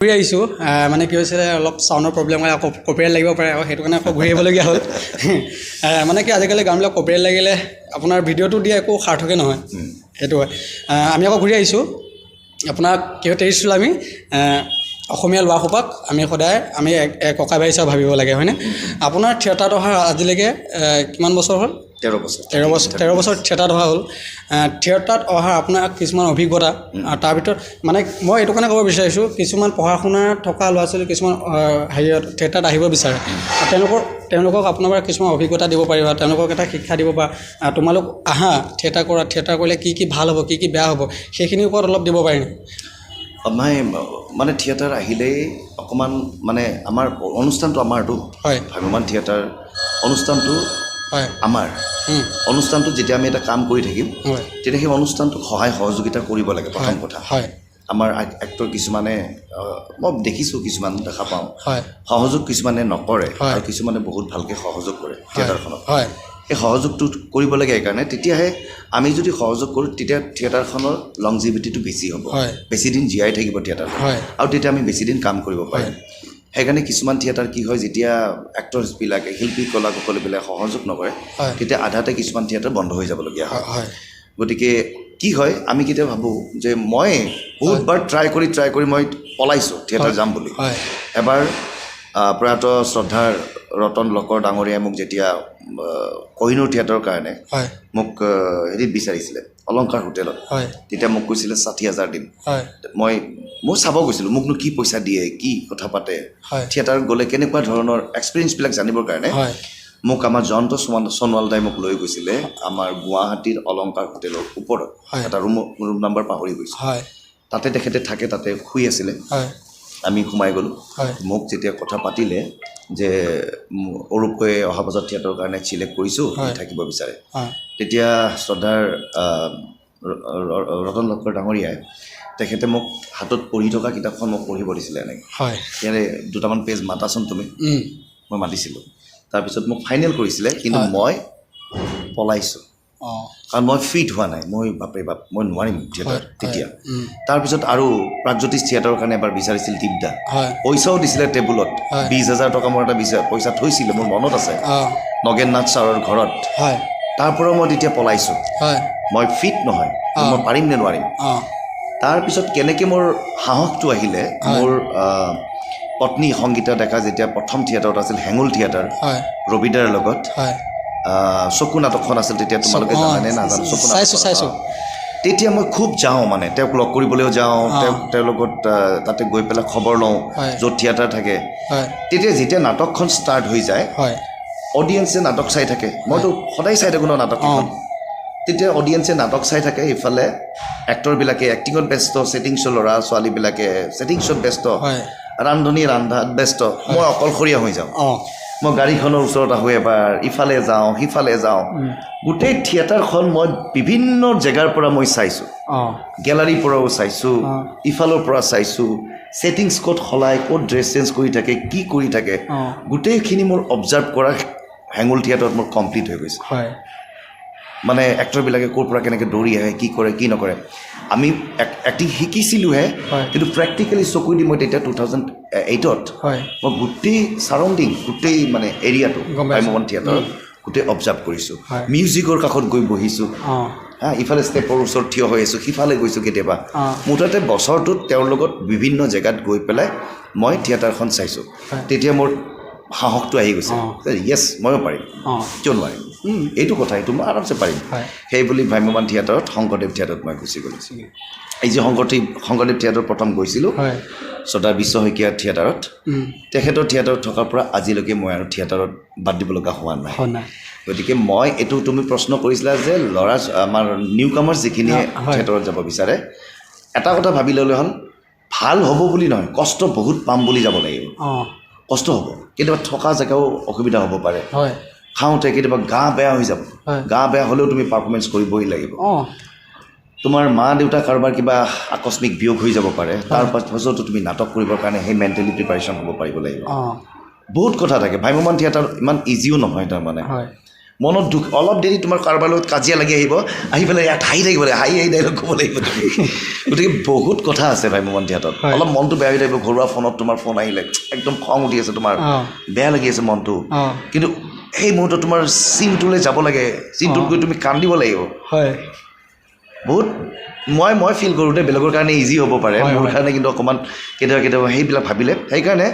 ঘূৰি আহিছোঁ। মানে কি হৈছিলে, অলপ চাউণ্ডৰ প্ৰব্লেম হয়, আকৌ কপিৰাইট লাগিব পাৰে, আকৌ সেইটো কাৰণে আকৌ ঘূৰি আহিবলগীয়া হ'ল। মানে কি, আজিকালি গানবিলাক কপিৰাইট লাগিলে আপোনাৰ ভিডিঅ'টো দিয়া একো সাৰ্থকে নহয়, সেইটো হয়। আমি আকৌ ঘূৰি আহিছোঁ। আপোনাক কিহত এৰিছিলোঁ আমি? অসমীয়া ল'ৰাসোপাক আমি সদায় আমি ককাই ভাই হিচাপে ভাবিব লাগে, হয়নে? আপোনাৰ থিয়েটাৰত অহা আজিলৈকে কিমান বছৰ হ'ল? 13 বছৰ। 13 বছৰ। 13 বছৰ থিয়েটাৰত অহা হ'ল। থিয়েটাৰত অহা আপোনাৰ কিছুমান অভিজ্ঞতা, তাৰ ভিতৰত মানে মই এইটো কাৰণে ক'ব বিচাৰিছোঁ, কিছুমান পঢ়া শুনা থকা ল'ৰা ছোৱালী কিছুমান হেৰিয়ত থিয়েটাৰত আহিব বিচাৰে। তেওঁলোকক আপোনাৰ পৰা কিছুমান অভিজ্ঞতা দিব পাৰিবা, তেওঁলোকক এটা শিক্ষা দিব পাৰা, তোমালোক আহা, থিয়েটাৰ কৰা, থিয়েটাৰ কৰিলে কি কি ভাল হ'ব, কি কি বেয়া হ'ব, সেইখিনিৰ ওপৰত অলপ দিব পাৰিম? মই মানে থিয়েটাৰ আহিলেই অকণমান মানে আমাৰ অনুষ্ঠানটো আমাৰতো ভ্ৰাম্যমাণ থিয়েটাৰ অনুষ্ঠানটো আমাৰ অনুষ্ঠানটোত যেতিয়া আমি এটা কাম কৰি থাকিম, তেতিয়া সেই অনুষ্ঠানটোক সহায় সহযোগিতা কৰিব লাগে, প্ৰথম কথা। আমাৰ এক্টৰ কিছুমানে, মই দেখিছোঁ, কিছুমান দেখা পাওঁ, সহযোগ কিছুমানে নকৰে আৰু কিছুমানে বহুত ভালকৈ সহযোগ কৰে থিয়েটাৰখনত। সেই সহযোগটো কৰিব লাগে এইকাৰণে, তেতিয়াহে আমি যদি সহযোগ কৰোঁ, তেতিয়া থিয়েটাৰখনৰ লংজিভিটিটো বেছি হ'ব, বেছি দিন জীয়াই থাকিব থিয়েটাৰখন আৰু তেতিয়া আমি বেছি দিন কাম কৰিব পাৰিম। সেইকাৰণে কিছুমান থিয়েটাৰ কি হয়, যেতিয়া এক্টৰ্ছবিলাকে, শিল্পী কলা কুশলীবিলাক সহযোগ নকৰে, তেতিয়া আধাতে কিছুমান থিয়েটাৰ বন্ধ হৈ যাবলগীয়া হয়। গতিকে কি হয়, আমি কেতিয়াবা ভাবোঁ যে মই বহুতবাৰ ট্ৰাই কৰি মই পলাইছোঁ থিয়েটাৰ যাম বুলি। এবাৰ প্ৰয়াত শ্ৰদ্ধাৰ ৰতন লকৰ ডাঙৰীয়াই মোক যেতিয়া কহিনুৰ থিয়েটাৰৰ কাৰণে মোক হেৰিত বিচাৰিছিলে, অলংকাৰ হোটেলত, তেতিয়া মোক কৈছিলে 60,000 দিম। মই চাব গৈছিলোঁ, মোকনো কি পইচা দিয়ে, কি কথা পাতে, থিয়েটাৰত গ'লে কেনেকুৱা ধৰণৰ এক্সপিৰিয়েঞ্চবিলাক জানিবৰ কাৰণে। মোক আমাৰ জয়ন্ত সোণোৱাল দাই মোক লৈ গৈছিলে আমাৰ গুৱাহাটীৰ অলংকাৰ হোটেলৰ ওপৰত এটা ৰুম, ৰুম নাম্বাৰ পাহৰি গৈছোঁ। তাতে তেখেতে থাকে, তাতে শুই আছিলে। আমি সোমাই গ'লোঁ। মোক যেতিয়া কথা পাতিলে যে অৰূপকৈ অহা বছৰ থিয়েটাৰৰ কাৰণে চিলেক্ট কৰিছোঁ, থাকিব বিচাৰে, তেতিয়া শ্ৰদ্ধাৰ ৰতন লহকৰ ডাঙৰীয়াই, তেখেতে মোক হাতত পঢ়ি থকা কিতাপখন মোক পঢ়িব দিছিলে এনেকৈ। ইয়াৰে দুটামান পেজ মাতাচোন তুমি। মই মাতিছিলোঁ। তাৰপিছত মোক ফাইনেল কৰিছিলে, কিন্তু মই পলাইছোঁ, কাৰণ মই ফিট হোৱা নাই। মই বাপৰে বাপ, মই নোৱাৰিম থিয়েটাৰ তেতিয়া। তাৰপিছত আৰু প্ৰাগজ্যোতিষ থিয়েটাৰৰ কাৰণে এবাৰ বিচাৰিছিল দীপদা। পইচাও দিছিলে টেবুলত। 20,000 টকা মোৰ এটা পইচা থৈছিলে, মোৰ মনত আছে, নগেন নাথ ছাৰৰ ঘৰত। তাৰ পৰাও মই তেতিয়া পলাইছোঁ। মই ফিট নহয়, মই পাৰিম নে নোৱাৰিম। তাৰপিছত কেনেকৈ মোৰ সাহসটো আহিলে, মোৰ পত্নী সংগীতা ডেকা যেতিয়া প্ৰথম থিয়েটাৰত আছিল, হেঙুল থিয়েটাৰ, ৰবিদাৰ লগত চকু নাটকখন আছিল তেতিয়া, তোমালোকে জানানে নাজানো, চকু চাইছোঁ। নাটকখন। চাইছোঁ। তেতিয়া মই খুব যাওঁ, মানে তেওঁক লগ কৰিবলৈও যাওঁ, তেওঁৰ লগত তাতে গৈ পেলাই খবৰ লওঁ য'ত থিয়েটাৰ থাকে। তেতিয়া যেতিয়া নাটকখন ষ্টাৰ্ট হৈ যায়, অডিয়েঞ্চে নাটক চাই থাকে, মইতো সদায় চাই থাকোঁ ন নাটককেইখন। তেতিয়া অডিয়েঞ্চে নাটক চাই থাকে, ইফালে এক্টৰবিলাকে এক্টিঙত ব্যস্ত, ছেটিংছৰ ল'ৰা ছোৱালীবিলাকে ছেটিংছত ব্যস্ত, ৰান্ধনী ৰান্ধাত ব্যস্ত, মই অকলশৰীয়া হৈ যাওঁ। মই গাড়ীখনৰ ওচৰত আহোঁ এবাৰ, ইফালে যাওঁ, সিফালে যাওঁ, গোটেই থিয়েটাৰখন মই বিভিন্ন জেগাৰ পৰা মই চাইছোঁ। গেলাৰীৰ পৰাও চাইছোঁ, ইফালৰ পৰা চাইছোঁ, ছেটিংছ ক'ত সলাই, ক'ত ড্ৰেছ চেঞ্জ কৰি থাকে, কি কৰি থাকে, গোটেইখিনি মোৰ অবজাৰ্ভ কৰা হেঙুল থিয়েটাৰত মোৰ কমপ্লিট হৈ গৈছে। মানে এক্টৰবিলাকে ক'ৰ পৰা কেনেকৈ দৌৰি আহে, কি কৰে, কি নকৰে, আমি এক্টিং শিকিছিলোঁহে, কিন্তু প্ৰেক্টিকেলি চকু দি মই তেতিয়া 2008ত মই গোটেই ছাৰাউণ্ডিং, গোটেই মানে এৰিয়াটো গম পাইছোঁ। ভ্ৰাম্যমাণ থিয়েটাৰত গোটেই অবজাৰ্ভ কৰিছোঁ। মিউজিকৰ কাষত গৈ বহিছোঁ, হা, ইফালে ষ্টেপৰ ওচৰত থিয় হৈ আছোঁ, সিফালে গৈছোঁ কেতিয়াবা। মুঠতে বছৰটোত তেওঁৰ লগত বিভিন্ন জেগাত গৈ পেলাই মই থিয়েটাৰখন চাইছোঁ। তেতিয়া মোৰ সাহসটো আহি গৈছে, য়েছ, ময়ো পাৰিম, কিয় নোৱাৰিম? এইটো কথা, এইটো মই আৰামছে পাৰিম। সেই বুলি ভ্ৰাম্যমাণ থিয়েটাৰত, শংকৰদেৱ থিয়েটাৰত মই গুচি গ'লোঁ। এই যে শংকৰদেৱ থিয়েটাৰত প্ৰথম গৈছিলোঁ, শ্ৰদ্ধা বিশ্ব শইকীয়া থিয়েটাৰত, তেখেতৰ থিয়েটাৰত থকাৰ পৰা আজিলৈকে মই আৰু থিয়েটাৰত বাদ দিব লগা হোৱা নাই। হোৱা নাই। গতিকে মই এইটো তুমি প্ৰশ্ন কৰিছিলা যে ল'ৰা, আমাৰ নিউ কামাৰ্ছ যিখিনিয়ে থিয়েটাৰত যাব বিচাৰে, এটা কথা ভাবি ল'লে হ'ল, ভাল হ'ব বুলি নহয়, কষ্ট বহুত পাম বুলি যাব লাগিব। কষ্ট হ'ব, কেতিয়াবা থকা জেগাও অসুবিধা হ'ব পাৰে, খাওঁতে কেতিয়াবা গা বেয়া হৈ যাব। গা বেয়া হ'লেও তুমি পাৰফৰ্মেঞ্চ কৰিবই লাগিব। তোমাৰ মা দেউতা কাৰোবাৰ কিবা আকস্মিক বিয়োগ হৈ যাব পাৰে, তাৰ পাছতো তুমি নাটক কৰিবৰ কাৰণে সেই মেণ্টেলি প্ৰিপাৰেশ্যন হ'ব পাৰিব লাগিব। বহুত কথা থাকে। ভ্ৰাম্যমাণ থিয়েটাৰ ইমান ইজিও নহয় তাৰমানে। মনত দুখ, অলপ দেৰি তোমাৰ কাৰোবাৰ লগত কাজিয়া লাগি আহিব, আহি পেলাই ইয়াত হাঁহি থাকিব লাগিব, হাঁহি হাঁহি ডাইলগ ক'ব লাগিব তুমি। গতিকে বহুত কথা আছে ভ্ৰাম্যমাণ থিয়েটাৰত। অলপ মনটো বেয়া হৈ থাকিব, ঘৰুৱা ফোনত তোমাৰ ফোন আহিলে একদম খং উঠি আছে তোমাৰ, বেয়া লাগি আছে মনটো, কিন্তু সেই মুহূৰ্তত তোমাৰ চিনটোলৈ যাব লাগে, চিনটোত গৈ তুমি কান্দিব লাগিব। হয়। বহুত মই ফিল কৰোঁতে বেলেগৰ কাৰণে ইজি হ'ব পাৰে, মোৰ কাৰণে কিন্তু অকণমান কেতিয়াবা কেতিয়াবা সেইবিলাক ভাবিলে, সেইকাৰণে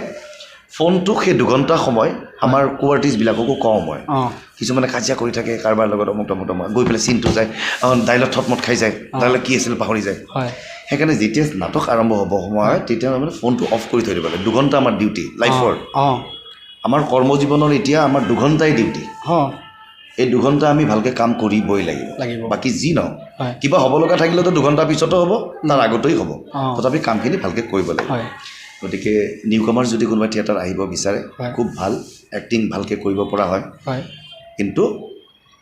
ফোনটো সেই 2 ঘণ্টা সময় আমাৰ কো আৰ্টিষ্টবিলাককো কওঁ মই। কিছুমানে কাজিয়া কৰি থাকে কাৰোবাৰ লগত, অমুক তমুক তমুক, গৈ পেলাই চিনটো যায়, ডাইলগ থটমত খাই যায়, ডাইলগ কি আছিল পাহৰি যায়। সেইকাৰণে যেতিয়া নাটক আৰম্ভ হ'ব সময়, তেতিয়া মানে ফোনটো অফ কৰি থৈ দিব লাগে। 2 ঘণ্টা আমাৰ ডিউটি লাইফৰ, আমাৰ কৰ্মজীৱনৰ এতিয়া আমাৰ 2 ঘণ্টাই ডিউটি। এই 2 ঘণ্টা আমি ভালকৈ কাম কৰিবই লাগিব, বাকী যি নহওক। কিবা হ'ব লগা থাকিলেতো 2 ঘণ্টা পিছতো হ'ব, তাৰ আগতেই হ'ব, তথাপি কামখিনি ভালকৈ কৰিব লাগিব। গতিকে নিউ কামাৰ যদি কোনোবা থিয়েটাৰ আহিব বিচাৰে, খুব ভাল এক্টিং ভালকৈ কৰিব পৰা হয়, কিন্তু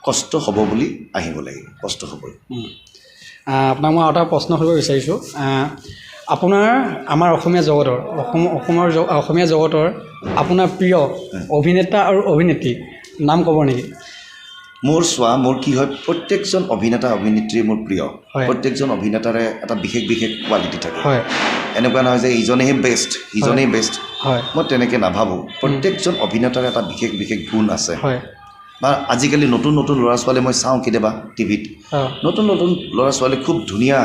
কষ্ট হ'ব বুলি আহিব লাগিব, কষ্ট হ'বই। আপোনাক মই আৰু এটা প্ৰশ্ন সুধিব বিচাৰিছোঁ। আপোনাৰ আমাৰ অসমীয়া জগতৰ, অসম অসমৰ অসমীয়া জগতৰ আপোনাৰ প্ৰিয় অভিনেতা আৰু অভিনেত্ৰী নাম ক'ব নেকি? মোৰ চোৱা, মোৰ কি হয়, প্ৰত্যেকজন অভিনেতা অভিনেত্ৰী মোৰ প্ৰিয়। প্ৰত্যেকজন অভিনেতাৰে এটা বিশেষ বিশেষ কোৱালিটি থাকে। এনেকুৱা নহয় যে ইজনেহে বেষ্ট, সিজনেই বেষ্ট, মই তেনেকৈ নাভাবোঁ। প্ৰত্যেকজন অভিনেতাৰে এটা বিশেষ বিশেষ গুণ আছে। বা আজিকালি নতুন নতুন ল'ৰা ছোৱালী মই চাওঁ কেতিয়াবা টিভিত, নতুন নতুন ল'ৰা ছোৱালী খুব ধুনীয়া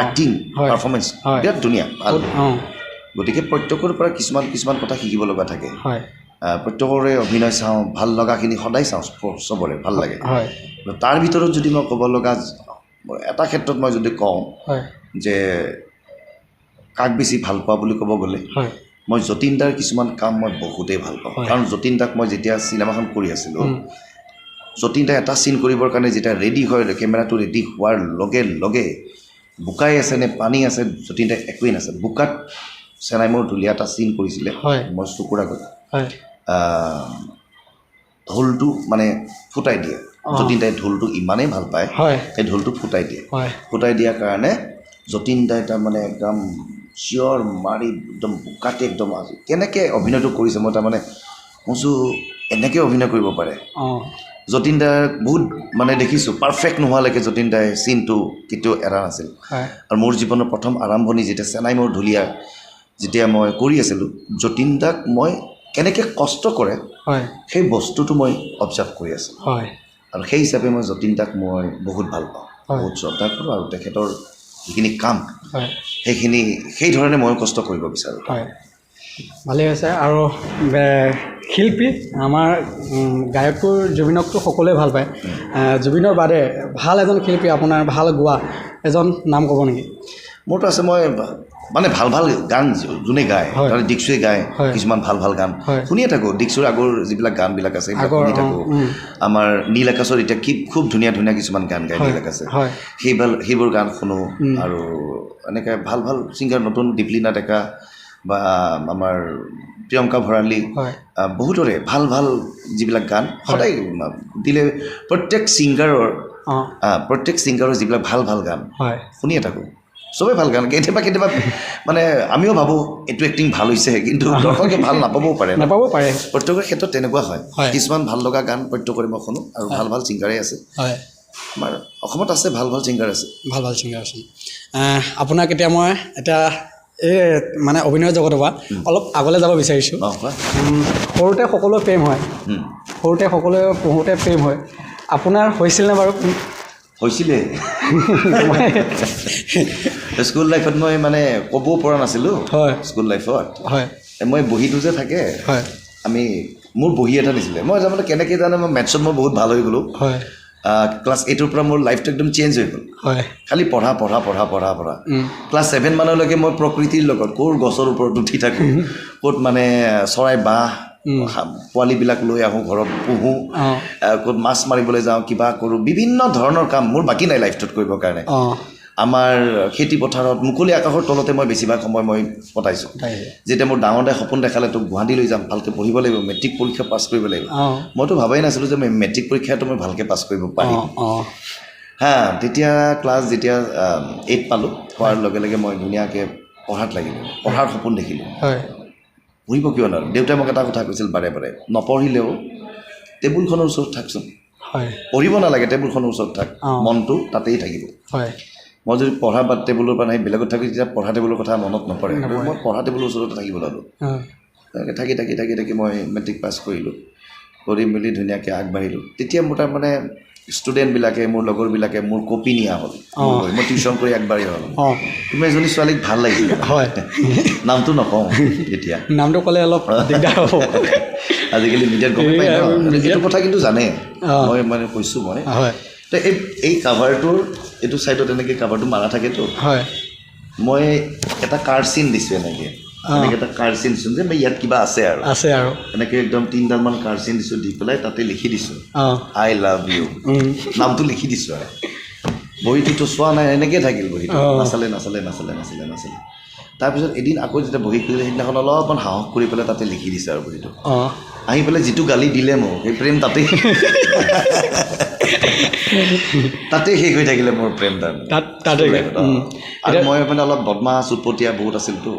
এক্টিং, পাৰফৰ্মেঞ্চ বিৰাট ধুনীয়া, ভাল। গতিকে প্ৰত্যেকৰ পৰা কিছুমান কিছুমান কথা শিকিব লগা থাকে। প্ৰত্যেকৰে অভিনয় চাওঁ, ভাল লগাখিনি সদায় চাওঁ, চবৰে ভাল লাগে। তাৰ ভিতৰত যদি মই ক'ব লগা এটা ক্ষেত্ৰত মই যদি কওঁ যে কাক বেছি ভাল পোৱা বুলি ক'ব গ'লে, মই যতীন দাৰ কিছুমান কাম মই বহুতেই ভাল পাওঁ। কাৰণ যতীন দাক মই যেতিয়া চিনেমাখন কৰি আছিলোঁ, যতীন দাই এটা চিন কৰিবৰ কাৰণে যেতিয়া ৰেডি হয়, কেমেৰাটো ৰেডি হোৱাৰ লগে লগে বোকাই আছে নে পানী আছে যতীন দাই একোৱেই নাছে, বোকাত চেনাই মোৰ ঢুলীয়া এটা চিন কৰিছিলে মই চকুৰ আগত। ঢোলটো মানে ফুটাই দিয়ে। যতীন দাই ঢোলটো ইমানেই ভাল পায়, সেই ঢোলটো ফুটাই দিয়ে। ফুটাই দিয়াৰ কাৰণে যতীন দাই তাৰমানে একদম চিঞৰ মাৰি একদম বোকাতে একদম আজি কেনেকৈ অভিনয়টো কৰিছে, মই তাৰমানে কৈছোঁ এনেকৈ অভিনয় কৰিব পাৰে। যতীন দাৰ বহুত মানে দেখিছোঁ পাৰফেক্ট নোহোৱালৈকে যতীন দাই চিনটো কেতিয়াও এৰা নাছিল। আৰু মোৰ জীৱনৰ প্ৰথম আৰম্ভণি যেতিয়া চেনাই মোৰ ঢুলীয়া যেতিয়া মই কৰি আছিলোঁ, যতীন দাক মই কেনেকৈ কষ্ট কৰে সেই বস্তুটো মই অবজাৰ্ভ কৰি আছিলোঁ। আৰু সেই হিচাপে মই যতীন দাক মই বহুত ভাল পাওঁ, বহুত শ্ৰদ্ধা কৰোঁ আৰু তেখেতৰ যিখিনি কাম সেইখিনি সেই ধৰণে ময়ো কষ্ট কৰিব বিচাৰোঁ। হয়, ভালেই হৈছে। আৰু শিল্পী আমাৰ গায়কটো জুবিনকতো সকলোৱে ভাল পায়, জুবিনৰ বাদে ভাল এজন শিল্পী আপোনাৰ ভাল গোৱা এজন নাম ক'ব নেকি? মোৰতো আছে, মই মানে ভাল ভাল গান যোনে গায়, তাৰমানে দিক্ষুৱে গায় কিছুমান ভাল ভাল গান শুনিয়ে থাকোঁ। দিক্ষুৰ আগৰ যিবিলাক গানবিলাক আছে সেইবিলাক শুনি থাকোঁ। আমাৰ নীল আকাশৰ এতিয়া কি খুব ধুনীয়া ধুনীয়া কিছুমান গান গায় নীল আকাশে, সেইবোৰ গান শুনো। আৰু এনেকৈ ভাল ভাল ছিংগাৰ নতুন দীপলিনা ডেকা বা আমাৰ প্ৰিয়ংকা ভৰালী, বহুতৰে ভাল ভাল যিবিলাক গান সদায় দিলে প্ৰত্যেক ছিংগাৰৰ যিবিলাক ভাল ভাল গান শুনিয়ে থাকোঁ। চবেই ভাল গান। কেতিয়াবা কেতিয়াবা মানে আমিও ভাবোঁ এইটো এক্টিং ভাল হৈছে, কিন্তু দৰ্শকে ভাল নাপাবও পাৰে। নাপাবও পাৰে। প্ৰত্যেকৰ ক্ষেত্ৰত তেনেকুৱা হয়। কিছুমান ভাল লগা গান প্ৰত্যেকৰে মই শুনো আৰু ভাল ভাল ছিংগাৰেই আছে। আমাৰ অসমত আছে, ভাল ভাল ছিংগাৰ আছে। ভাল ভাল ছিংগাৰ আছে। আপোনাক এতিয়া মই এতিয়া এই মানে অভিনয় জগতৰ পৰা অলপ আগলৈ যাব বিচাৰিছোঁ। কোৱা। সৰুতে সকলোৰে প্ৰেম হয়, সৰুতে সকলোৱে পঢ়োঁতে প্ৰেম হয়, আপোনাৰ হৈছিলনে বাৰু? হৈছিলে। স্কুল লাইফত মই মানে ক'বও পৰা নাছিলোঁ। স্কুল লাইফত মই বহীটো যে থাকে, আমি মোৰ বহী এটা দিছিলে, মই তাৰমানে কেনেকৈ জানো মই মেথছত মই বহুত ভাল হৈ গ'লোঁ। ক্লাছ 8ৰ পৰা মোৰ লাইফটো একদম চেঞ্জ হৈ গ'ল। খালি পঢ়া পঢ়া পঢ়া পঢ়া পঢ়া। ক্লাছ 7 মানলৈকে মই প্ৰকৃতিৰ লগত ক'ৰ গছৰ ওপৰত উঠি থাকোঁ, ক'ত মানে চৰাই বাঁহ পোৱালিবিলাক লৈ আহোঁ, ঘৰত পুহোঁ, ক'ত মাছ মাৰিবলৈ যাওঁ, কিবা কৰোঁ, বিভিন্ন ধৰণৰ কাম মোৰ বাকী নাই লাইফটোত কৰিবৰ কাৰণে। আমাৰ খেতি পথাৰত মুকলি আকাশৰ তলতে মই বেছিভাগ সময় মই কটাইছোঁ। যেতিয়া মোৰ ডাঙৰ দাই সপোন দেখালে তোক গুৱাহাটী লৈ যাম, ভালকৈ পঢ়িব লাগিব, মেট্ৰিক পৰীক্ষা পাছ কৰিব লাগিব, মইতো ভবাই নাছিলোঁ যে মই মেট্ৰিক পৰীক্ষাটো মই ভালকৈ পাছ কৰিব পাৰিম। হা, তেতিয়া ক্লাছ যেতিয়া 8 পালোঁ, পোৱাৰ লগে লগে মই ধুনীয়াকৈ পঢ়াত লাগিলোঁ, পঢ়াৰ সপোন দেখিলোঁ। পঢ়িব কিয় নোৱাৰোঁ? দেউতাই মোক এটা কথা কৈছিল বাৰে বাৰে, নপঢ়িলেও টেবুলখনৰ ওচৰত থাকচোন, হয়। পঢ়িব নালাগে, টেবুলখনৰ ওচৰত থাক, মনটো তাতেই থাকিব। হয়। মই যদি পঢ়া বা টেবুলৰ পৰা নাহি বেলেগত থাকি তেতিয়া পঢ়া টেবুলৰ কথা মনত নপৰে। মই পঢ়া টেবুলৰ ওচৰতে থাকিব ল'লোঁ। তেনেকৈ থাকি থাকি থাকি থাকি মই মেট্ৰিক পাছ কৰিলোঁ, কৰি মেলি ধুনীয়াকৈ আগবাঢ়িলোঁ। তেতিয়া মোৰ তাৰমানে ষ্টুডেণ্টবিলাকে, মোৰ লগৰবিলাকে মোৰ কপি নিয়া হ'ল, মই টিউশ্যন কৰি আগবাঢ়ি হ'ল। তুমি এজনী ছোৱালীক ভাল লাগিছিলে, হয়, নামটো নকওঁ এতিয়া, নামটো ক'লে অলপ দিগদাৰ হ'ব। আজিকালি মিডিয়াত গম পাই ন এইটো কথা, কিন্তু জানে, মই মানে কৈছোঁ মই। হয়। তো এই কাভাৰটোৰ এইটো ছাইডত এনেকৈ কাভাৰটো মাৰা থাকেতো, হয়, মই এটা কাৰ চিন দিছোঁ, এনেকৈ এনেকৈ এটা কাৰ চিন দিছোঁ যে ইয়াত কিবা আছে আৰু, আছে আৰু, এনেকৈ একদম 3ডালমান কাৰ চিন দিছোঁ, দি পেলাই তাতে লিখি দিছোঁ I love you, নামটো লিখি দিছোঁ। আৰু বহীটোতো চোৱা নাই, এনেকৈয়ে থাকিল বহীটো, নাচালে নাচালে নাচালে নাচালে নাচালে। তাৰপিছত এদিন আকৌ যেতিয়া বহী খুলিলে, সেইদিনাখন অলপমান সাহস কৰি পেলাই তাতে লিখি দিছে আৰু বহীটো। আহি পেলাই যিটো গালি দিলে মোক, সেই প্ৰেম তাতেই তাতেই শেষ হৈ থাকিলে মোৰ প্ৰেম তাৰমানে। আৰু মই মানে অলপ বদমাছ, উৎপতীয়া বহুত আছিলতো,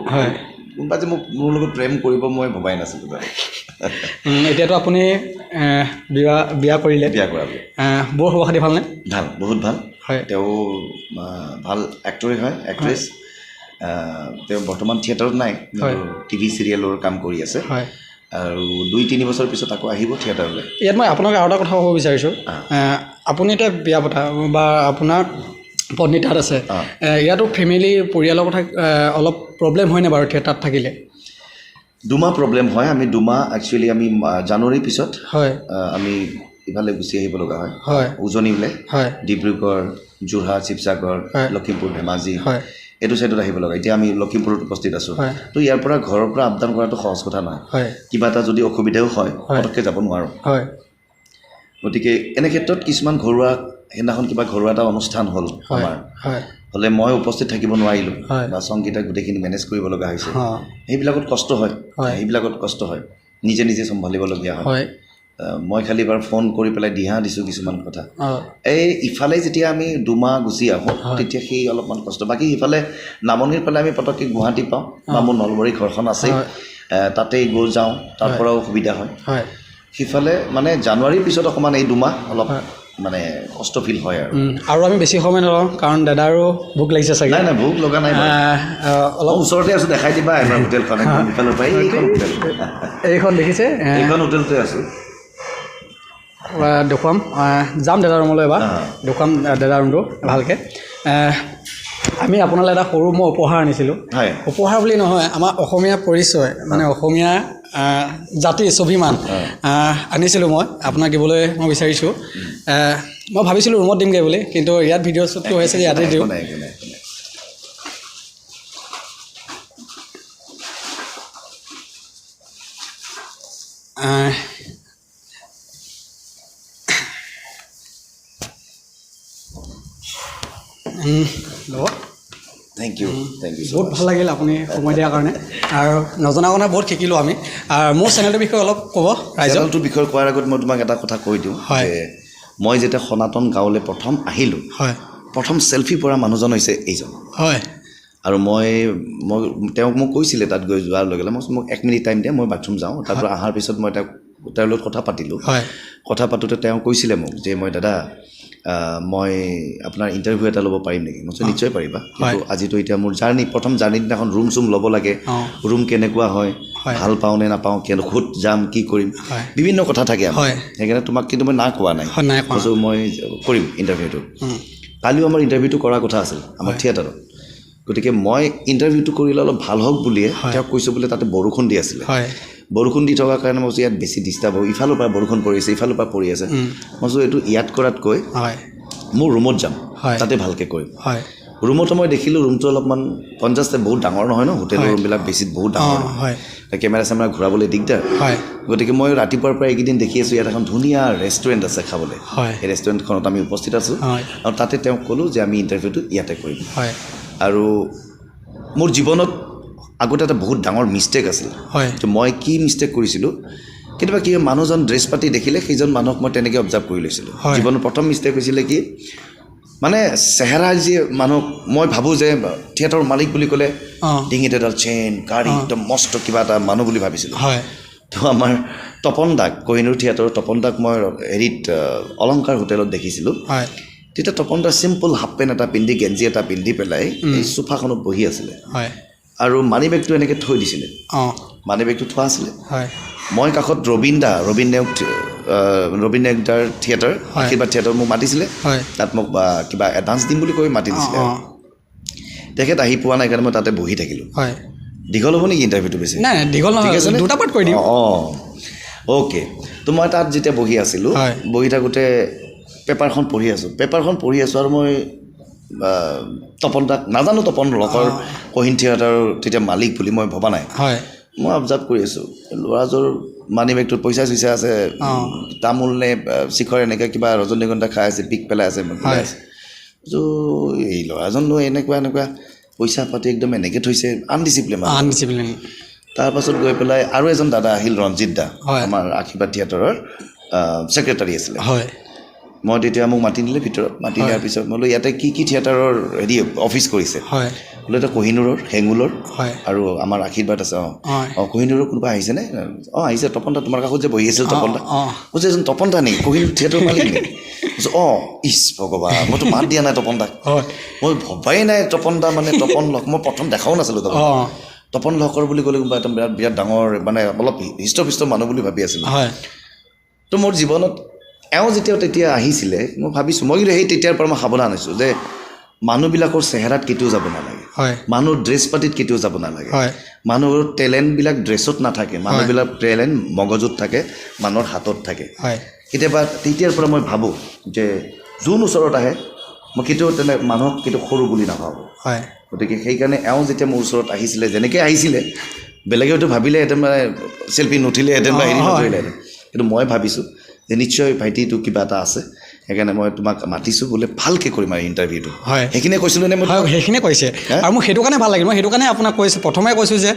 কোনোবা যে মোক মোৰ লগত প্ৰেম কৰিব মই ভবাই নাছিলোঁ। এতিয়াতো আপুনি বিয়া কৰিলে? বিয়া কৰালোঁ। বৰ খবৰ খাতি ভালনে? ভাল, বহুত ভাল। হয়। তেওঁ ভাল এক্টৰেই হয়, এক্ট্ৰেছ। তেওঁ বৰ্তমান থিয়েটাৰত নাই, টিভি চিৰিয়েলৰ কাম কৰি আছে। হয়। আৰু 2-3 বছৰ পিছত আকৌ আহিব থিয়েটাৰলৈ। ইয়াত মই আপোনাক আৰু এটা কথা ক'ব বিচাৰিছোঁ, আপুনি এতিয়া বিয়া পতা বা আপোনাৰ পত্নী তাত আছে, ইয়াতো ফেমিলি পৰিয়ালৰ কথা অলপ প্ৰব্লেম হয়নে বাৰু থিয়েটাৰত থাকিলে? 2 মাহ প্ৰব্লেম হয়। আমি 2 মাহ একচুৱেলি আমি জানুৱাৰীৰ পিছত, হয়, আমি ইফালে গুচি আহিব লগা হয়, হয়, উজনিলৈ, হয়, ডিব্ৰুগড়, যোৰহাট, শিৱসাগৰ, লখিমপুৰ, ধেমাজি, হয়, এইটো ছাইডত আহিব লগা। এতিয়া আমি লখিমপুৰত উপস্থিত আছোঁ। তো ইয়াৰ পৰা ঘৰৰ পৰা আপ ডাউন কৰাটো সহজ কথা নহয়। কিবা এটা যদি অসুবিধাও হয় পটককৈ যাব নোৱাৰোঁ। হয়। গতিকে এনে ক্ষেত্ৰত কিছুমান ঘৰুৱা, সেইদিনাখন কিবা ঘৰুৱা এটা অনুষ্ঠান হ'ল আমাৰ, হ'লে মই উপস্থিত থাকিব নোৱাৰিলোঁ, বা সংগীতা গোটেইখিনি মেনেজ কৰিব লগা হৈছে। সেইবিলাকত কষ্ট হয়, সেইবিলাকত কষ্ট হয়, নিজে নিজে চম্ভালিবলগীয়া হয়। মই খালি এবাৰ ফোন কৰি পেলাই দিহা দিছোঁ কিছুমান কথা। এই ইফালে যেতিয়া আমি 2 মাহ গুচি আহোঁ তেতিয়া সেই অলপমান কষ্ট। বাকী ইফালে নামনিৰ ফালে আমি পটককৈ গুৱাহাটী পাওঁ, বা মোৰ নলবাৰী ঘৰখন আছেই, তাতেই গৈ যাওঁ, তাৰ পৰাও সুবিধা হয়। সিফালে মানে জানুৱাৰীৰ পিছত অকণমান এই 2 মাহ অলপ মানে কষ্ট ফিল হয় আৰু। আৰু আমি বেছি সময় নলওঁ, কাৰণ দাদাৰো ভোক লাগিছে চাগে। নাই নাই, ভোক লগা নাই, অলপ ওচৰতে আছোঁ, দেখাই দিবা এবাৰ হোটেলখন। ইফালৰ পৰা এইখন হোটেল, এইখন দেখিছে, এইখন হোটেলতে আছোঁ। দেখুৱাম, যাম দাদা ৰুমলৈ এবাৰ, দেখুৱাম দাদা ৰুমটো ভালকৈ। আমি আপোনালৈ এটা সৰু মই উপহাৰ আনিছিলোঁ। উপহাৰ বুলি নহয়, আমাৰ অসমীয়া পৰিচয়, মানে অসমীয়া জাতি স্বাভিমান আনিছিলোঁ মই আপোনাক দিবলৈ মই বিচাৰিছোঁ। মই ভাবিছিলোঁ ৰুমত দিমগৈ বুলি, কিন্তু ইয়াত ভিডিঅ' শ্বুটটো হৈছে যে ইয়াতে দিওঁ। ল'ব। Thank you, thank you. বহুত ভাল লাগিল আপুনি সময় দিয়াৰ কাৰণে, আৰু নজনা কথা বহুত শিকিলোঁ আমি। আৰু মোৰ চেনেলটোৰ বিষয়ে অলপ ক'ব ৰাইজক। চেনেলটোৰ বিষয়ে কোৱাৰ আগত মই তোমাক এটা কথা কৈ দিওঁ যে মই যেতিয়া সনাতন গাঁৱলৈ প্ৰথম আহিলোঁ, হয়, প্ৰথম চেলফি পৰা মানুহজন হৈছে এইজন। হয়। আৰু মই মই তেওঁক মোক কৈছিলে তাত গৈ যোৱাৰ লগে লগে, মই মোক 1 মিনিট টাইম দিয়া, মই বাথৰুম যাওঁ। তাৰপৰা অহাৰ পিছত মই তেওঁৰ লগত কথা পাতিলোঁ। হয়। কথা পাতোঁতে তেওঁ কৈছিলে মোক যে মই দাদা, মই আপোনাৰ ইণ্টাৰভিউ এটা ল'ব পাৰিম নেকি? মই কৈছোঁ নিশ্চয় পাৰিবা, কিন্তু আজিতো এতিয়া মোৰ জাৰ্ণি, প্ৰথম জাৰ্ণিৰ দিনাখন ৰুম চুম ল'ব লাগে, ৰুম কেনেকুৱা হয়, ভাল পাওঁ নে নাপাওঁ, ক'ত যাম, কি কৰিম, বিভিন্ন কথা থাকে আমাৰ। সেইকাৰণে তোমাক কিন্তু মই না কোৱা নাই, কৈছোঁ মই কৰিম ইণ্টাৰভিউটো। কালিও আমাৰ ইণ্টাৰভিউটো কৰাৰ কথা আছিল আমাৰ থিয়েটাৰত। গতিকে মই ইণ্টাৰভিউটো কৰিলে অলপ ভাল হওক বুলিয়ে তেওঁক কৈছোঁ বোলে তাতে বৰষুণ দি আছিলে, বৰষুণ দি থকাৰ কাৰণে মই কৈছোঁ ইয়াত বেছি ডিষ্টাৰ্ব হ'ব, ইফালৰ পৰা বৰষুণ পৰি আছে, ইফালৰ পৰা পৰি আছে। মই কৈছোঁ এইটো ইয়াত কৰাতকৈ মোৰ ৰুমত যাম, তাতে ভালকৈ কৰিম। ৰুমতো মই দেখিলোঁ ৰুমটো অলপমান কনজাষ্টেড, বহুত ডাঙৰ নহয় ন, হোটেলৰ ৰুমবিলাক বেছি বহুত ডাঙৰ নহয়, কেমেৰা চেমেৰা ঘূৰাবলৈ দিগদাৰ। গতিকে মই ৰাতিপুৱাৰ পৰা এইকেইদিন দেখি আছোঁ ইয়াত এখন ধুনীয়া ৰেষ্টুৰেণ্ট আছে খাবলৈ, সেই ৰেষ্টুৰেণ্টখনত আমি উপস্থিত আছোঁ। আৰু তাতে তেওঁক ক'লোঁ যে আমি ইণ্টাৰভিউটো ইয়াতে কৰিম। আৰু মোৰ জীৱনত আগতে এটা বহুত ডাঙৰ মিষ্টেক আছিল। মই কি মিষ্টেক কৰিছিলোঁ, কেতিয়াবা কি মানুহজন ড্ৰেছ পাতি দেখিলে সেইজন মানুহক মই তেনেকৈ অবজাৰ্ভ কৰি লৈছিলোঁ। জীৱনৰ প্ৰথম মিষ্টেক হৈছিলে কি, মানে চেহেৰা যি মানুহক মই ভাবোঁ যে থিয়েটাৰৰ মালিক বুলি ক'লে ডিঙিত এডাল চেইন, গাড়ী, একদম মস্ত কিবা এটা মানুহ বুলি ভাবিছিলোঁ। তো আমাৰ তপন দাক, কহিনুৰ থিয়েটাৰৰ তপন দাক মই হেৰিত অলংকাৰ হোটেলত দেখিছিলোঁ। তেতিয়া তপন দা চিম্পল হাফ পেণ্ট এটা পিন্ধি, গেঞ্জি এটা পিন্ধি পেলাই এই চোফাখনত বহি আছিলে আৰু মানি বেগটো এনেকৈ থৈ দিছিলে। মানি বেগটো থোৱা আছিলে। মই কাষত ৰবীন দা, ৰবীন নেওগ, ৰবীন নেওগ দাৰ থিয়েটাৰ, আশীৰ্বাদ থিয়েটাৰ মোক মাতিছিলে। তাত মোক কিবা এডভান্স দিম বুলি কৈ মাতি দিছিলে। তেখেত আহি পোৱা নাই কাৰণে মই তাতে বহি থাকিলোঁ। দীঘল হ'ব নেকি ইণ্টাৰভিউটো বেছি? নাই, দীঘল নহয়, দুটা পাৰ্ট কৰি দিম। অঁ, অ'কে। তো মই তাত যেতিয়া বহি আছিলোঁ, বহি থাকোঁতে পেপাৰখন পঢ়ি আছোঁ, পেপাৰখন পঢ়ি আছোঁ আৰু মই তপন দাক নাজানো, তপন লকৰ কহিন থিয়েটাৰৰ তেতিয়া মালিক বুলি মই ভবা নাই। মই অবজাৰ্ভ কৰি আছোঁ, ল'ৰাটোৰ মানি বেগটোত পইচা চইচা আছে, তামোল নে শিখৰ এনেকৈ কিবা ৰজনীগন্ধা খাই আছে, পিক পেলাই আছে। ত' এই ল'ৰাজননো এনেকুৱা এনেকুৱা পইচা পাতি একদম এনেকৈ থৈছে, আনডিচিপ্লিন। আনডিচিপ্লিন। তাৰপাছত গৈ পেলাই আৰু এজন দাদা আহিল, ৰঞ্জিত দা, আমাৰ আশীৰ্বাদ থিয়েটাৰৰ ছেক্ৰেটাৰী আছিলে। মই তেতিয়া মোক মাতি নিলে ভিতৰত। মাতি নিয়াৰ পিছত মই বোলো ইয়াতে কি কি থিয়েটাৰৰ হেৰি অফিচ কৰিছে? বোলে এটা কহিনুৰৰ, হেঙুলৰ আৰু আমাৰ আশীৰ্বাদ আছে। অঁ অঁ, কহিনুৰৰ কোনোবা আহিছেনে? অঁ আহিছে, তপন দা তোমাৰ কাষত যে বহি আছিল তপন দা। কৈছে এজন তপন দা নেকি, কহিনুৰ থিয়েটাৰৰ মালিক নেকি? অঁ, ইছ ভগৱান, মইতো মাত দিয়া নাই তপন দাক, মই ভবাই নাই তপন দা মানে তপন লহকৰ, মই প্ৰথম দেখাও নাছিলোঁ তপন। তপন লহকৰ বুলি ক'লে কোনোবা একদম বিৰাট বিৰাট ডাঙৰ মানে অলপ হৃষ্টপুষ্ট মানুহ বুলি ভাবি আছিলোঁ। তো মোৰ জীৱনত এওঁ যেতিয়া তেতিয়া আহিছিলে, মই ভাবিছোঁ, মই কিন্তু সেই তেতিয়াৰ পৰা মই সাৱধান হৈছোঁ যে মানুহবিলাকৰ চেহেৰাত কেতিয়াও যাব নালাগে, মানুহৰ ড্ৰেছ পাতিত কেতিয়াও যাব নালাগে, মানুহৰ টেলেণ্টবিলাক ড্ৰেছত নাথাকে, মানুহবিলাক টেলেণ্ট মগজুত থাকে, মানুহৰ হাতত থাকে। কেতিয়াবা তেতিয়াৰ পৰা মই ভাবোঁ যে যোন ওচৰত আহে মই কেতিয়াও তেনে মানুহক কেতিয়াও সৰু বুলি নাভাবোঁ। গতিকে সেইকাৰণে এওঁ যেতিয়া মোৰ ওচৰত আহিছিলে, যেনেকৈ আহিছিলে, বেলেগে হয়তো ভাবিলেহেঁতেন মানে চেল্ফি নুঠিলেহেঁতেন বা হেৰি নকৰিলেহেঁতেন, কিন্তু মই ভাবিছোঁ যে নিশ্চয় ভাইটিটো কিবা এটা আছে, সেইকাৰণে মই তোমাক মাতিছোঁ বোলে ভালকৈ কৰিম আৰু ইণ্টাৰভিউটো। সেইখিনিয়ে কৈছিলোঁ নে মই? হয়, সেইখিনিয়ে কৈছে আৰু মোক সেইটো কাৰণে ভাল লাগিল। মই সেইটো কাৰণে আপোনাক কৈছোঁ, প্ৰথমে কৈছোঁ যে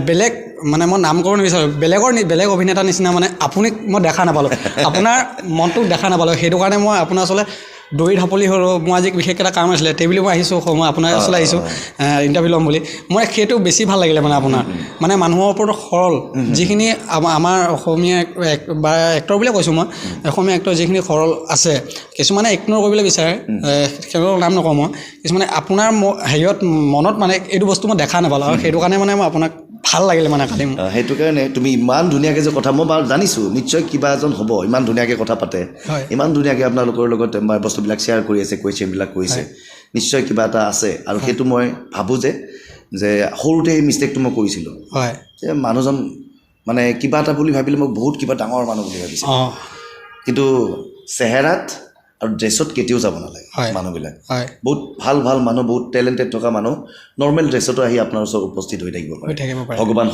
বেলেগ মানে মই নাম ক'ব নিবিচাৰোঁ, বেলেগ অভিনেতাৰ নিচিনা মানে আপুনি মই দেখা নাপালোঁ, আপোনাৰ মনটোক দেখা নাপালোঁ। সেইটো কাৰণে মই আপোনাৰ ওচৰলৈ দৌৰি ঢাপলি হ'লোঁ। মোৰ আজি বিশেষ এটা কাম আছিলে, সেই বুলি মই আহিছোঁ, মই আপোনাৰ ওচৰলৈ আহিছোঁ ইণ্টাৰভিউ ল'ম বুলি। মই সেইটো বেছি ভাল লাগিলে মানে আপোনাৰ মানে মানুহৰ ওপৰত সৰল যিখিনি আমাৰ অসমীয়া বা এক্টৰ বুলিয়ে কৈছোঁ মই, অসমীয়া এক্টৰ যিখিনি সৰল আছে, কিছুমানে ইগন'ৰ কৰিবলৈ বিচাৰে, তেওঁলোকৰ নাম নকওঁ মই, কিছুমানে আপোনাৰ হেৰিয়ত মনত মানে এইটো বস্তু মই দেখা নাপালোঁ আৰু সেইটো কাৰণে মানে মই আপোনাক ভাল লাগিলে মানে কালি। সেইটো কাৰণে তুমি ইমান ধুনীয়াকৈ যে কথা, মই বাৰু জানিছোঁ নিশ্চয় কিবা এজন হ'ব, ইমান ধুনীয়াকৈ কথা পাতে, ইমান ধুনীয়াকৈ আপোনালোকৰ লগত বস্তুবিলাক শ্বেয়াৰ কৰি আছে, কুৱেশ্যনবিলাক কৰিছে, নিশ্চয় কিবা এটা আছে। আৰু সেইটো মই ভাবোঁ যে যে সৰুতে এই মিষ্টেকটো মই কৰিছিলোঁ, যে মানুহজন মানে কিবা এটা বুলি ভাবিলে মই বহুত কিবা ডাঙৰ মানুহ বুলি ভাবিছিলোঁ, কিন্তু চেহেৰাত আৰু ড্ৰেছত কেতিয়াও যাব নালাগে। মানুহবিলাক বহুত ভাল ভাল মানুহ, বহুত টেলেণ্টেড থকা মানুহ নৰ্মেল ড্ৰেছতো আহি আপোনাৰ ওচৰত উপস্থিত হৈ থাকিব পাৰে। ভগৱান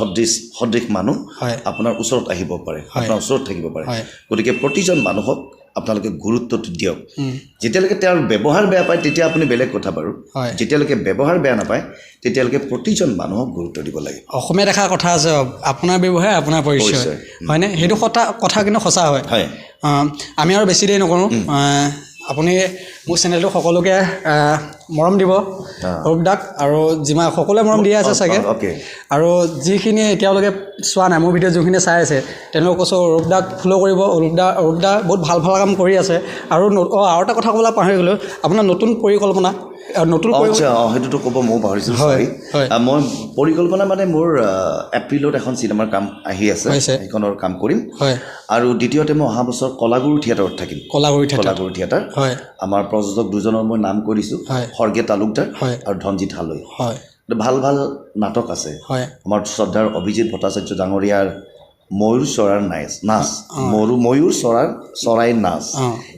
সদৃশ মানুহ আপোনাৰ ওচৰত আহিব পাৰে, আপোনাৰ ওচৰত থাকিব পাৰে। গতিকে প্ৰতিজন মানুহক আপোনালোকে গুৰুত্বটো দিয়ক। যেতিয়ালৈকে তেওঁৰ ব্যৱহাৰ বেয়া পায় তেতিয়া আপুনি বেলেগ কথা বাৰু, যেতিয়ালৈকে ব্যৱহাৰ বেয়া নাপায় তেতিয়ালৈকে প্ৰতিজন মানুহক গুৰুত্ব দিব লাগে। অসমীয়া দেখা কথা আছে, আপোনাৰ ব্যৱহাৰ আপোনাৰ পৰিচয়, হয়নে? সেইটো কথা কিন্তু সঁচা হয়। আমি আৰু বেছি দেৰি নকৰোঁ। আপুনি মোৰ চেনেলটো সকলোকে মৰম দিব, অৰূপ দাক, আৰু যিমান সকলোৱে মৰম দিয়ে আছে চাগে। আৰু যিখিনি এতিয়ালৈকে চোৱা নাই মোৰ ভিডিঅ', যোনখিনি চাই আছে তেওঁলোকক কৈছোঁ অৰূপ দাক ফ'ল' কৰিব। অৰূপ দা বহুত ভাল ভাল কাম কৰি আছে। আৰু আৰু এটা কথা ক'বলৈ পাহৰি গ'লোঁ, আপোনাৰ নতুন পৰিকল্পনা, নতুন সেইটোতো ক'ব ময়ো পাহৰিছিলোঁ। মই পৰিকল্পনা মানে মোৰ এপ্ৰিলত এখন চিনেমাৰ কাম আহি আছে, সেইখনৰ কাম কৰিম। আৰু দ্বিতীয়তে মই অহা বছৰ কলাগুৰু থিয়েটাৰত থাকিম। কলাগুৰু থিয়েটাৰ, আমাৰ প্ৰযোজক দুজনৰ মই নাম কৈ দিছোঁ, খৰ্গে তালুকদাৰ আৰু ধনজিৎ হালৈ। ভাল ভাল নাটক আছে। আমাৰ শ্ৰদ্ধাৰ অভিজিত ভট্টাচাৰ্য ডাঙৰীয়াৰ ময়ূৰ চৰাৰ নাচ, ময়ূৰ চৰাইৰ নাচ,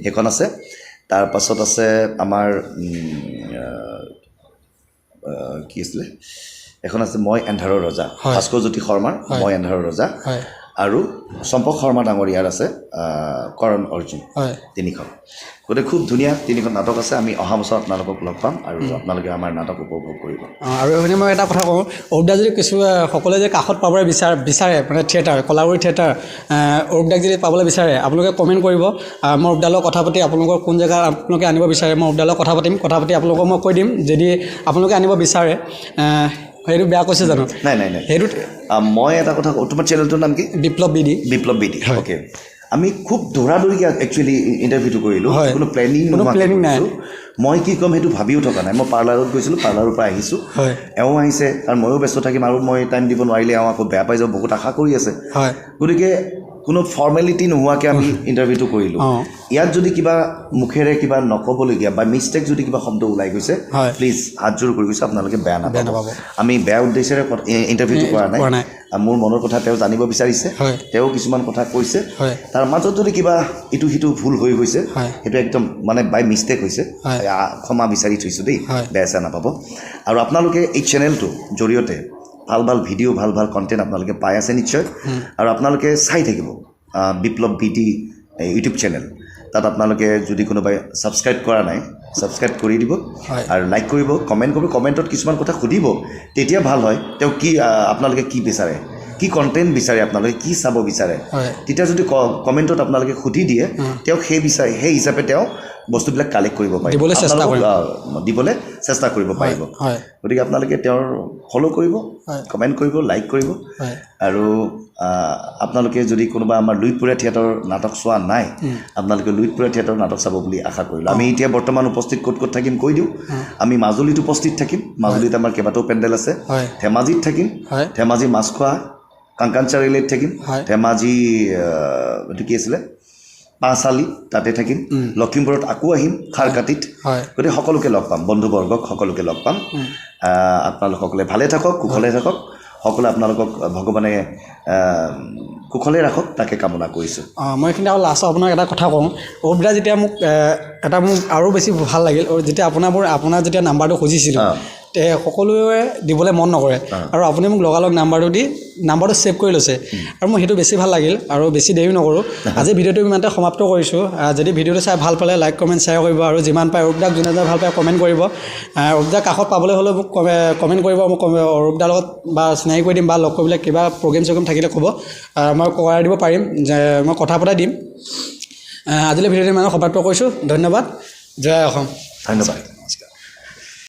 সেইখন আছে। তাৰপাছত আছে আমাৰ কি আছিলে এখন আছে মই এন্ধাৰৰ ৰজা, ভাস্কৰ জ্যোতি শৰ্মাৰ মই এন্ধাৰৰ ৰজা, আৰু চম্পক শৰ্মা ডাঙৰীয়াৰ আছে কৰণ অৰ্জুন, তিনিখন। গতিকে খুব ধুনীয়া তিনিখন নাটক আছে। আমি অহা বছৰ আপোনালোকক লগ পাম আৰু আপোনালোকে আমাৰ নাটক উপভোগ কৰিব। আৰু এইখিনি মই এটা কথা কওঁ, অৰূপ দা যদি কিছু সকলোৱে যদি কাষত পাবলৈ বিচাৰে মানে থিয়েটাৰ, কলাগুৰি থিয়েটাৰ, অৰূপ দাক যদি পাবলৈ বিচাৰে আপোনালোকে কমেণ্ট কৰিব। মই অৰূপ দাৰ লগত কথা পাতি আপোনালোকৰ কোন জেগা আপোনালোকে আনিব বিচাৰে মই অৰূপ দাৰ লগত কথা পাতিম, কথা পাতি আপোনালোকক মই কৈ দিম যদি আপোনালোকে আনিব বিচাৰে। সেইটো বেয়া কৈছে জানো? নাই নাই নাই। সেইটোত মই এটা কথা কওঁ, তোমাৰ চেনেলটোৰ নাম কি? বিপ্লৱ বিডি। বিপ্লৱ বিডি। হয়। অ'কে, আমি খুব দৌৰা দৌৰিকৈ একচুৱেলি ইণ্টাৰভিউটো কৰিলোঁ। হয়। কোনো প্লেনিং কোনো নোহোৱাকৈ planning নাই। কৰিছোঁ। মই কি ক'ম সেইটো ভাবিও থকা নাই। মই পাৰ্লাৰত গৈছিলোঁ, পাৰ্লাৰৰ পৰা আহিছোঁ। হয়। এওঁ আহিছে কাৰণ ময়ো ব্যস্ত থাকিম আৰু মই টাইম দিব নোৱাৰিলে এওঁ আকৌ বেয়া পাই যাব, বহুত আশা কৰি আছে। হয়। গতিকে কোনো ফৰ্মেলিটি নোহোৱাকৈ আমি ইণ্টাৰভিউটো কৰিলোঁ। ইয়াত যদি কিবা মুখেৰে কিবা নক'বলগীয়া বা মিষ্টেক যদি কিবা শব্দ ওলাই গৈছে, হয়। প্লিজ হাতযোৰ কৰি গৈছোঁ, আপোনালোকে বেয়া বেয়া নাপাব। নাপাব। আমি বেয়া উদ্দেশ্যেৰে ইণ্টাৰভিউটো কৰা নাই। কৰা নাই। মোৰ মনৰ কথা তেওঁ জানিব বিচাৰিছে। হয়। তেওঁ কিছুমান কথা কৈছে। হয়। তাৰ মাজত যদি কিবা ইটো সিটো ভুল হৈ গৈছে, হয়। সেইটো একদম মানে বাই মিষ্টেক হৈছে, হয়। ক্ষমা বিচাৰি থৈছোঁ দেই। হয়। বেয়া চেয়া নাপাব। আৰু আপোনালোকে এই চেনেলটোৰ জৰিয়তে ভাল ভাল ভিডিঅ', ভাল ভাল কণ্টেণ্ট আপোনালোকে পাই আছে নিশ্চয়, আৰু আপোনালোকে চাই থাকিব বিপ্লৱ বিডি ইউটিউব চেনেল। তাত আপোনালোকে যদি কোনোবাই ছাবস্ক্ৰাইব কৰা নাই, ছাবস্ক্ৰাইব কৰি দিব। হয়। আৰু লাইক কৰিব, কমেণ্ট কৰিব, কমেণ্টত কিছুমান কথা সুধিব, তেতিয়া ভাল হয়। তেওঁ কি আপোনালোকে কি বিচাৰে, কি কণ্টেণ্ট বিচাৰে, আপোনালোকে কি চাব বিচাৰে, হয়। তেতিয়া যদি কমেণ্টত আপোনালোকে সুধি দিয়ে, তেওঁক সেই হিচাপে তেওঁ বস্তুবিলাক কালেক্ট কৰিব পাৰিব। দিবলৈ চেষ্টা আপোনালোকক, কৰিম। দিবলৈ চেষ্টা কৰিব পাৰিব। হয়। গতিকে আপোনালোকে তেওঁৰ ফ'ল' কৰিব, হয়। কমেণ্ট কৰিব, লাইক কৰিব। হয়। আৰু আপোনালোকে যদি কোনোবা আমাৰ লুইতপুৰীয়া থিয়েটাৰৰ নাটক চোৱা নাই, আপোনালোকে লুইতপুৰীয়া থিয়েটাৰৰ নাটক চাব বুলি আশা কৰিলোঁ। আমি এতিয়া বৰ্তমান উপস্থিত ক'ত ক'ত থাকিম কৈ দিওঁ। আমি মাজুলীত উপস্থিত থাকিম। মাজুলীত আমাৰ কেইবাটাও পেণ্ডেল আছে। হয়। ধেমাজিত থাকিম। হয়। ধেমাজি মাছখোৱা কাংকান চাৰিআলিত থাকিম। হয়। ধেমাজি এইটো কি আছিলে, পাঁচআলি, তাতে থাকিম। লখিমপুৰত আকৌ আহিম খাৰকাটিত। হয়। গতিকে সকলোকে লগ পাম, বন্ধুবৰ্গক সকলোকে লগ পাম। আপোনালোক সকলোৱে ভালে থাকক, কুশলে থাকক। সকলোৱে আপোনালোকক ভগৱানে কুশলে ৰাখক, তাকে কামনা কৰিছোঁ। মই এইখিনি আৰু লাষ্টত আপোনাক এটা কথা কওঁ। অৰুপদা যেতিয়া মোক এটা মোক আৰু বেছি ভাল লাগিল, যেতিয়া আপোনাৰ যেতিয়া নাম্বাৰটো খুজিছিলোঁ, তে সকলোৱে দিবলৈ মন নকৰে, আৰু আপুনি মোক লগালগ নাম্বাৰটো দি নাম্বাৰটো ছেভ কৰি লৈছে, আৰু মোৰ সেইটো বেছি ভাল লাগিল। আৰু বেছি দেৰি নকৰোঁ, আজি ভিডিঅ'টো ইমানতে সমাপ্ত কৰিছোঁ। যদি ভিডিঅ'টো চাই ভাল পালে লাইক, কমেণ্ট, শ্বেয়াৰ কৰিব, আৰু যিমান পাৰে অৰূপদাক যোনে যোনে ভাল পায় কমেণ্ট কৰিব। অৰূপদাৰ কাষত পাবলৈ হ'লেও মোক কমেণ্ট কৰিব, মোক অৰূপদাৰ লগত বা চিনাকি কৰি দিম, বা লগ কৰিবলৈ কিবা প্ৰগ্ৰেম চগ্ৰেম থাকিলে ক'ব, মই কৰাই দিব পাৰিম, যে মই কথা পতাই দিম। আজিলৈ ভিডিঅ'টো ইমানে সমাপ্ত কৰিছোঁ। ধন্যবাদ। জয় অসম। ধন্যবাদ।